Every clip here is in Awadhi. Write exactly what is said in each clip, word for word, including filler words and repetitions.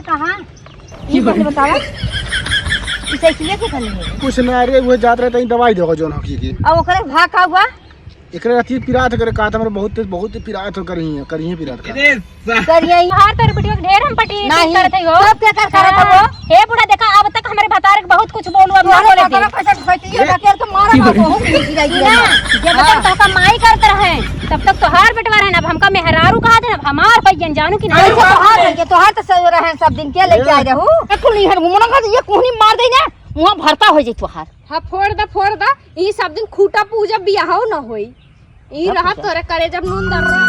कहाँ? ई पहले बतावा। ई साइकिलिया के खाली है? कुछ ना रे, वो जात रहे तहीं दवाई देगा जौन हकी की। अब ओकरे भा का हुआ? एकरे अति पिरात करे का त हमरे बहुत, बहुत पिरात हो करिहे, करिहे पिरात का। अरे सा- करिहे। हर तोर बिटिया के ढेर हम पटी नहीं। करत हई हो। सब के कर करत हो? हाँ। हे बूढ़ा, देखा, अब तक हमरे भतार के बहुत कुछ बोलू, अब ना तोहरे बोले दे। भतार कैसे फटी है, ए? बाकी तो मारा ना, बहुत गिर गिराई सुना, गिराई। जब तक हाँ। तोहका माई करत रहे, तब तक तोहार बेटवा रहे, अब हमका मेहरारू कहा दे, अब हमार होइगन, जानू कि नहीं? अरे, तोहार होइगन, तोहार तो सही रहे, सब दिन के लेके ए? आए रहू। ए, कुल इहर घूमना का, ये कोहनी मार दे ना, मुँह भरता हो जाई तोहार। हाँ, फोड़ द, फोड़ द, ई सब दिन खूटा पूजा बियाहो न होई। ई तब रहा का? तोरे करे जब नून दर्रा।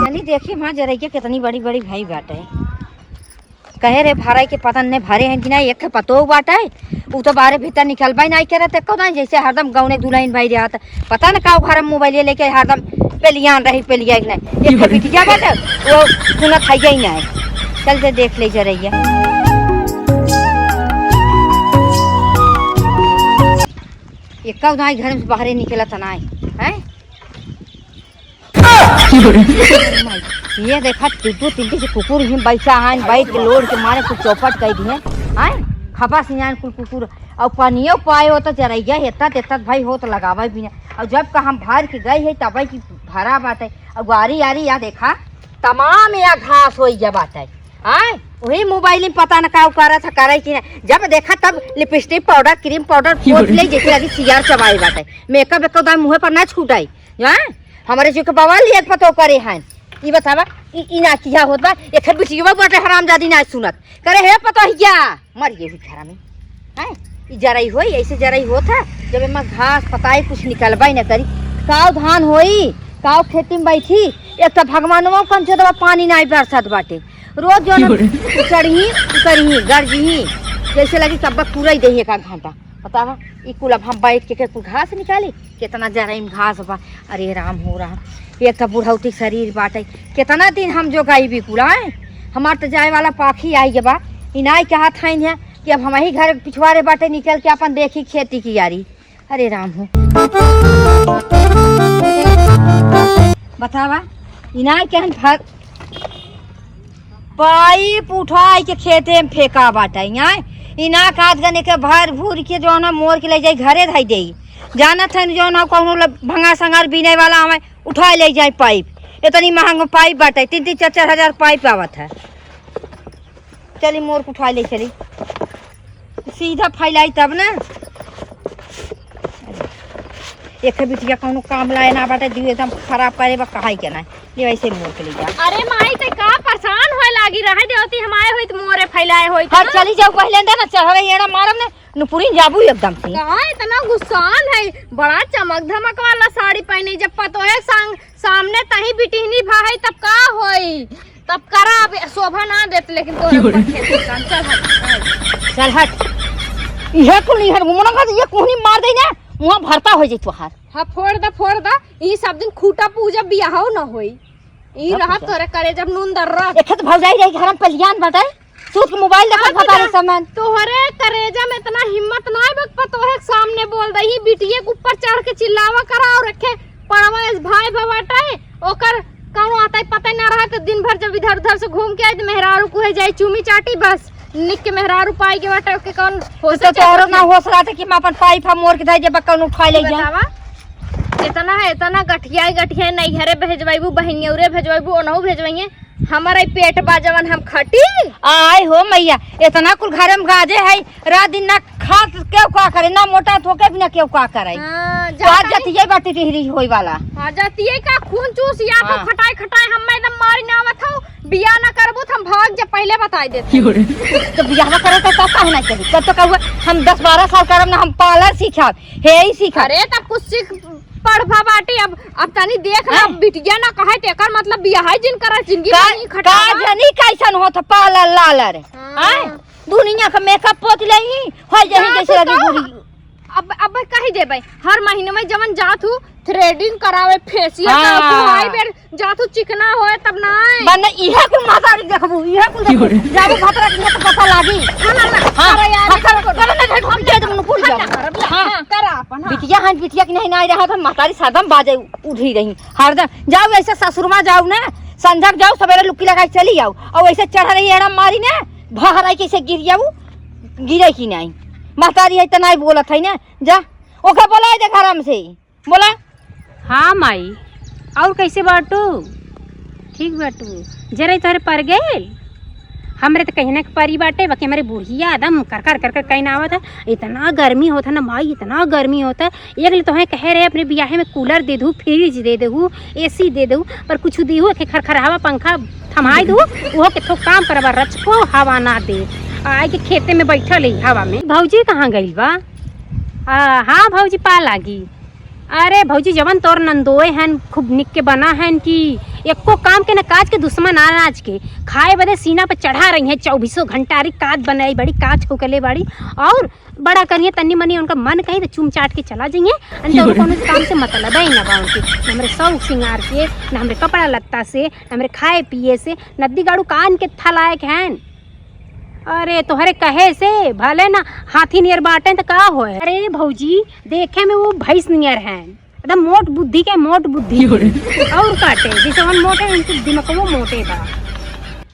चली देखी, वहाँ जरैया कितनी बड़ी बड़ी भई बाटे। कहे रे भराई के पता नहीं भरे हैं कि नहीं, एक ठे पतोह बाटे, उ तो बाहरे भीतर निकलबे नहीं करत एको दाई, जैसे हरदम गौने दुल्हन भई रहत। पता न का घर में मोबाइल लेके हरदम पेलियान रही, पेलिया कि नहीं। एक ठे बिटिया बाटे, वो सुनत है ही नहीं। चल दे देख ले जरैया। एक्का दाई घर में से बाहरे निकलत नाई, हैं? ये देखा, टिड्डू टिड्डी से कुकुर ही बैठा है, बैठ के लोर के मारे कुछ चौपट कर दिए, हैं? खपा सियान कुल कुकुर, और पनियो पाए हो तो जरैया हेता तेता भाई हो तो लगावे भी नहीं। और जब का हम भर के गए है तब की भरा बाटे, और गारी आरी या देखा, तमाम या घास होई गया बाटे। आय, वही मोबाइल में पता न का करत है, करे कि ना। जब देखा तब लिपस्टिक पाउडर, क्रीम पाउडर पोत ले, जैसे लगी सियार चबाई बाटे। मेकअप एक दाई मुँहे पर ना छूटाई। हाँ? हमरे जो के बवाल एक पतो करे हैं। ई बतावा, ई, ई ना किया होत बा, एक बिटिया बाटे हरामजादी ना सुनत। करे, "हे पतोहिया, मर गए हुई घर में।" हैं? ई जरई होई, ऐसे जरई होत है, जब एमा घास पताई कुछ निकलबा ही न करी। काव धान होई, काव खेती में बैठी, एक तो भगवानवा कम से दवा पानी नाई बरसत बाटे। रोज जो न की बोले? चढ़ी, उतरही, गरजही, जैसे लगी कब्बा पूरा ही देही एक आध घंटा। बतावा, ई कुल अब हम बैठ के, के कुल घास निकाली, कितना जरई में घास बा। अरे राम हो राम, एक तो बुढ़ौती शरीर बाटे, कितना दिन हम जो गई भी कुल आए, हमार तो जाए वाला पाखी आई के बा, इनाई के हाथ आइन है कि अब हम ही घर पिछवारे बाटे निकल के अपन देखी खेती की यारी। अरे राम हो। बतावा, इनार के हन फर-, पाइप उठाई के खेते में फेंका बाटे। यहाँ इना काट गने के भर भूर के जौन है मोर के ले जाई घरे धई देई। जानत है जौन है कौनो ल-, भंगा संगार बीने वाला हमें उठाई ले जाई पाइप। इतनी महंग पाइप बाटे, तीन तीन चार चार हजार पाइप आवत है। चली मोर के उठाई ले चली। सीधा फैलाई तब ना। एक बिटिया कौनो काम लाए ना बाटे, दियो एकदम खराब करे बा, कहाई के ना। ले वैसे मोर के ले जा। अरे माई, ते का परेशान होए लागी? रहे देवती हम आए होई त मोरे फैलाए होई हर त। चली जाऊ पहले अंदर ना, चढ़वे एड़ा मारब ना, नुपुरी जाबू एकदम से। कहाँ इतना गुस्सान है? बड़ा चमक धमक वाला साड़ी पहने, जब पतोहे संग सामने तही बिटिहनी भा है, तब का होई? तब करा, अब शोभा ना देत, लेकिन तोहरे ऊपर खेती काम। चल हट, चल हट। इहे कुल इहर घूमना का, ये कोहनी मार दे ना, मुँह भरता हो जाई तोहार। हाँ, फोड़ द, फोड़ द। ई सब दिन खूटा पूजा बियाहो न होई। ई तब रहा का? तोरे करे जब नून दर्रा। एक तो भौजाई रही घर में पलियान बाटे। सूत के मोबाइल देखत हाँ, बता रहे तो सामान। तोहरे करेजा में इतना हिम्मत ना है, बक पतोहे के सामने बोल दही, बिटिये के ऊपर चढ़ के चिल्लावा करा और रखे पड़वा इस भाई बा बाटे, ओकर कौनो आता ही पता ही ना रहा कि दिन भर जब इधर उधर से घूम के आए तो मेहरारू कुहे जाई चूमी चाटी, बस निक के मेहरारू पाई के बाटे, ओके कौन तो, होश तो तोहरो ना होश रहते कि हम अपन पाइप हम मोर के धई जब कौन उठा ले जाए। बतावा, इतना है, इतना गठियाई गठियाई नैहरे भेजवाइबू, बहिनियौरे भेजवाइबू, ओनहु भेजवाइए, हमारा ही पेट बा जवन हम खटी। आय हो मैया, इतना कुल घर में गाजे है, रात दिन ना खात केहू का करे, ना मोटा थोके भी ना केहू का करे। हाँ, तो आज जाता ही जतिये बाटी टिहरी होई वाला। हाँ, जतिये का खून चूस या तो हाँ। खटाई खटाई हम एकदम मारी ना आवत हो, बियाह ना करबू तो हम भाग जा, पहले बताई देते। तो बियाह करे तो का काहे ना करी? तब तो कहू हम दस बारह साल करब ना, हम पार्लर सीखब, हे ही सीखब। अरे तब कुछ सीख पढ़बा बाटी, अब, अब तनी देख ना, हैं? बिटिया ना कहे तो एकर मतलब बियाह है जिन करा जिंदगी का, भर ही खटावा। का जनी कैसन होत पार्लर लालर, हाँ। हैं? दुनिया का मेकअप पोत लेही, हो जाही जा जैसे तू लगी तो। बुढ़ी। अब, अब कही देबै, हर महीने में जवन जात हूँ, threading करावे, facial हाँ। करावे, कुल हाई बेर जात हूँ, चिकना होए तब नाय। बने इहे कुल महतारी देखबू, इहे कुल देखबू। जाबू भतरा के तो पता लागी। हाँ, ना, ना, हाँ, अरे यार, हाँ, कर, कर, ना, हम दे देबू, कुल ना, जाबू। ना, हाँ। हाँ, करा अपन, हाँ। बिटिया, हाँ, बिटिया की नहीं, नहीं रहा, तो महतारी सरदम बाजे उठी रही। हरदम, जाऊ ऐसे ससुरमा जाऊ ना, संझा के जाऊ, सबेरे लुक्की लगाई चली आऊ, अउर ऐसे चढ़ा रही एड़ा मारी ना, भहराई कैसे गिर जाऊ, गिरे कि नाहीं। महतारी है त नाहीं बोलत है ना, जा ओके बोलाइ दे घरम से। बोला। हाँ माई, अउर कैसे बाटू? ठीक बाटू। जरा तोहरे पर गइल, हमरे त कहिना के परी बाटे, बाकी हमरे बुढ़िया एकदम कर कर कर कर कहिना आवत है। इतना गर्मी होत है ना माई, इतना गर्मी होत है। एक ले तोहे कहे रहे अपने बियाहे में कूलर दे दू, फ्रिज दे दू, एसी दे दू, पर कुछ दीहू, एक खरखर हवा पंखा थमाई दू, उहो के थो काम करबा, रचको हवा ना दे। आइ के खेते में बैठल है हवा में। भौजी कहाँ गइल बा? आ, हाँ भौजी, पा लागी। अरे भौजी, जवन तोर नंदोए हन, खूब निक के बना हन कि एको काम के न काज के, दुश्मन अनाज के। खाए बदे सीना पे चढ़ा रही हैं चउबीसों घंटा। अरे काज बनाई बड़ी, काज होकले बाड़ी, अउर बड़ा करिए तन्नी मनी उनका मन कही तो चूम चाट के चला जाइए। अन तो कौनो काम से मतलब ही ना बा उनके, न हमरे शौक सिंगार से, न हमरे कपड़ा लत्ता से, न हमरे खाए पिए से। नद्दी गाड़ू कान के था लायक हैं। अरे तोहरे कहे से भले ना हाथी नियर बाटे त का होए। अरे भौजी, देखे में वो भैंस नियर हैं, एकदम मोट बुद्धि के, मोट बुद्धि के। अउर काटे, जैसे हम मोटे, उनके दिमाग वो मोटे बा,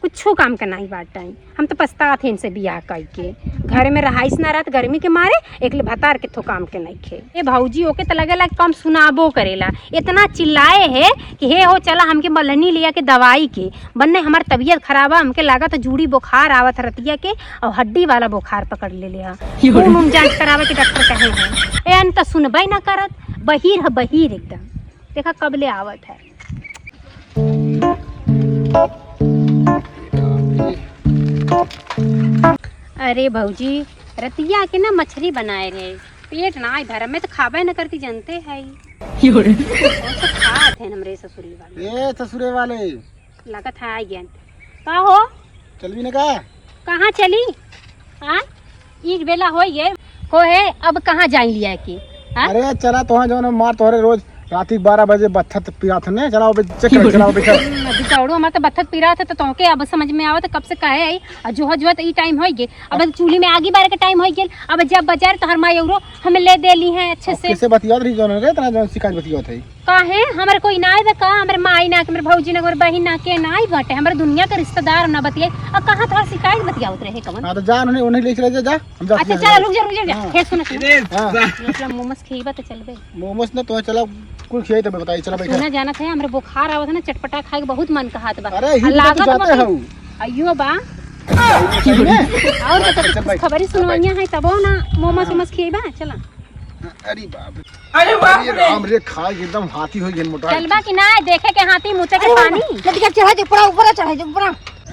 कुछो काम के नाहीं बाटे। हम तो पछतात है इनसे बियाह कइके। घरे में रहाइस ना रहत गर्मी के मारे, एक ले भतार के थो काम के नइखे। ए भौजी, ओके त लगेला कम सुनाबो करेला। इतना चिल्लाए है कि हे हो चला हमके मलहनी लिया के दवाई के। बन्ने हमार तबियत खराब है, हमके लागत है जूड़ी बुखार आवत है रतिया के, अउर हड्डी वाला बुखार पकड़ लेले है। खून उन जाँच करावे के डॉक्टर कहे हैं। ए अन त सुनबे ना करत, बहिर है बहिर एकदम। देखा कब ले आवत है। अरे भौजी, रतिया के ना मछरी बनाए रहे, पेट नाहीं भरा, मैं तो खाबे न करती, जानते है। यो रे। और तो खात हैं हमरे ससुरी वाले। ए ससुरे वाले। लागत है आ गया। का हो? चलबी न का? कहाँ चली? हाँ? ई बेला होइ गए। को है, अब कहाँ जाई लिया के? हाँ? अरे चला, तोहाँ जौन मार तोहरे रोज राती बारह बजे बत्थत पिरात हने, चला ओबे चेक कर, चला ओबे चल। हम्म, अभी तोड़ू हमार तो बत्थत पिरात है, तो तोहके अब समझ में आवत है कब से कहे आई, और जो है, जो है, तो ई टाइम होइ गए। अब चूल्ही में आगी बारे के टाइम होइ गए। अब जब बाजार तोहर माई औरो हमें ले देली हैं अच्छे अब से। कैसे बतियात रही जौन रे, इतना जौन शिकायत बतियात है। काहे? हमरे कोई ना आइबे का? हमरे माई ना के, हमरे भौजी ना के, हमरे बहिन ना के, ना आई बाटे। हमरे दुनिया के रिश्तेदार ना बतियाई। अब कहाँ तोहर शिकायत बतियावत रहे कवन? हाँ, तो जा, उन्हें, उन्हें ले चले जा, जा। हम जाते अच्छा, हैं, चल, जा। रुक जा, रुक जा, रुक जा। हाँ। हे सुन, सुन। हाँ। मतलब मोमोज खइबा तो चलबे। मोमोज ना, तो चला, कुल खियाई तब बताई, चला बैठा। सुना जानत है, हमरे बुखार आवत है ना, चटपटा खाए के बहुत मन कहत बा। अरे, आ, ही लागत तो जाते बा कि हैं। अइयो बा। सही में? और तो चल, कुछ बैठ। खबरी सुनवइया है, तबो ना मोमोज, हाँ। मोमोज खइबा, चला। अरे बाप रे। अरे बाप अरे रे। राम रे, खाए के एकदम हाथी होइ गइल मोटा। चलबा कि ना, देखे के हाथी मुते के अरे पानी। बाबा, लड़का चढ़ा दे, ऊपर, ऊपर चढ़ा दे, ऊपर।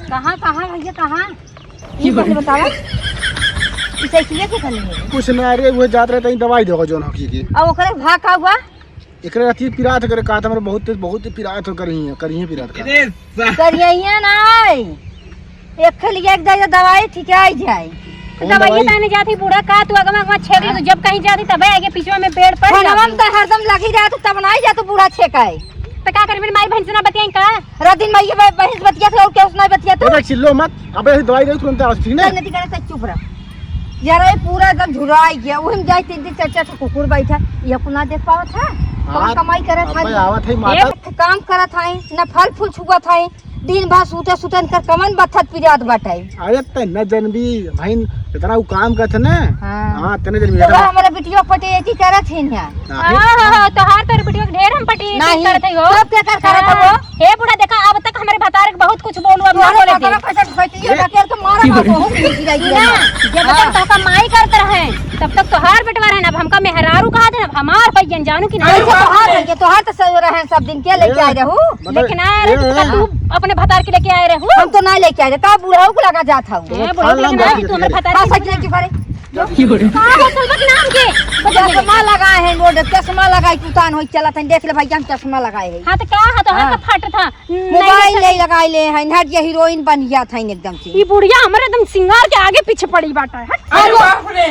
कहाँ, कहाँ भैया, कहाँ? ये पहले बतावा। ई साइकिलिया के खाली है? कुछ ना रे, वो जात रहे तहीं दवाई देवा जौन हकी के। अब ओकरे भाग का हुआ? एकरे अथी पिरात करे, कहा था हमरे बहुत, बहुत पिरात हो करी है, करी है पिरात का। अरे सा- करिया ना, एक खाली एक दे दवाई ठीक आई जाए। कौन दवाई दवाई? ताने जाती बूढ़ा का, तू अगवा अगवा छेक ले, हाँ। तू जब कहीं जाती तबे आगे पिछवा में पेड़ पड़ फोनवा जाती। में तो हरदम लगी जात, तब ना आई जात बूढ़ा छेकाए। तो का करबे, माई बहन से ना बतियाई का? रात दिन माई बह-, बहन से बतिया थे और क्या उसना बतिया तो? अबे चिल्लो मत, अबे दवाई दे तुरंत आओ, ठीक ना? नहीं, नहीं, चुप रह। यार, ये पूरा एकदम झुराई गया। उही में जाए तीन, तीन, चार, चार ठो कुकुर बैठा। ये अपना देख पावत है? कौन हाँ, कमाई करत है? अबे आवत है माता। एक काम करत है, ना फल फूल छुअत है। दिन भर सूते सूते इनकर कमन बथत पिरात बाटे। अरे ते न जनबी भाई, इतना उ काम करत है ना। हाँ। हाँ, तने जनबी तो वो इतना। हमारे बिटिया पटे एती करत है ना। हाँ, हाँ, हाँ, तोहार तोर बिटिया के ढेर हम पटी नहीं, करत है हो। सब के कर करत है हाँ। वो? हे बूढ़ा, देखा, अब तक हमरे भतार के बहुत कुछ बोलू, अब ना तोहरे बोले दे। भतार के पैसा फैटिए ये बकेर के मारा बा, बहुत नीची रही ना, है। जब तक हाँ। तोहका माई करत रहे, तब तक तोहार बेटवा रहे ना, अब हमका मेहरारू कहा दे ना, अब हमार हो गया, जानू कि नहीं? अरे, तोहार हो गया, तोहार तो सही रहे, सब दिन के लेके आए रहू। मतलब, लेकिन आए रहे, ए, तो ए। तू अपने भतार के लेके आए रहू। हम तो नहीं लेके आए रहे, तब बूढ़ा को लगा जात हूँ। ए, बूढ़ा को लेकिन आए, तू हमारे भतार के हाँ, सच लेके भरे। कहाँ हो, सुनबा कि ना हमके? चश्मा लगाए हैं, रोड चश्मा लगाए, कुतान होई चलत हैं, देख ले भैया, हम चश्मा लगाए हैं। हाँ, तो का है, तो हाँ। हाथ फट था। मोबाइल ले लगाए ले हैं, हट ये हीरोइन बन गया था एकदम से। ई बुढ़िया हमरे एकदम सिंगार के आगे पीछे पड़ी बाटा है। अरे बाप रे।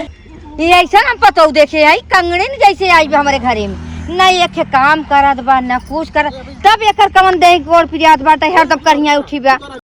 ये ऐसा हम पतौ देखे आई, कंगड़े न जैसे आई भी हमारे घरे में। न एक काम करत बा, न कुछ करत, तब एकर कमन देह गोड़ पिरियात बाटे, हरदम करिया उठी बा।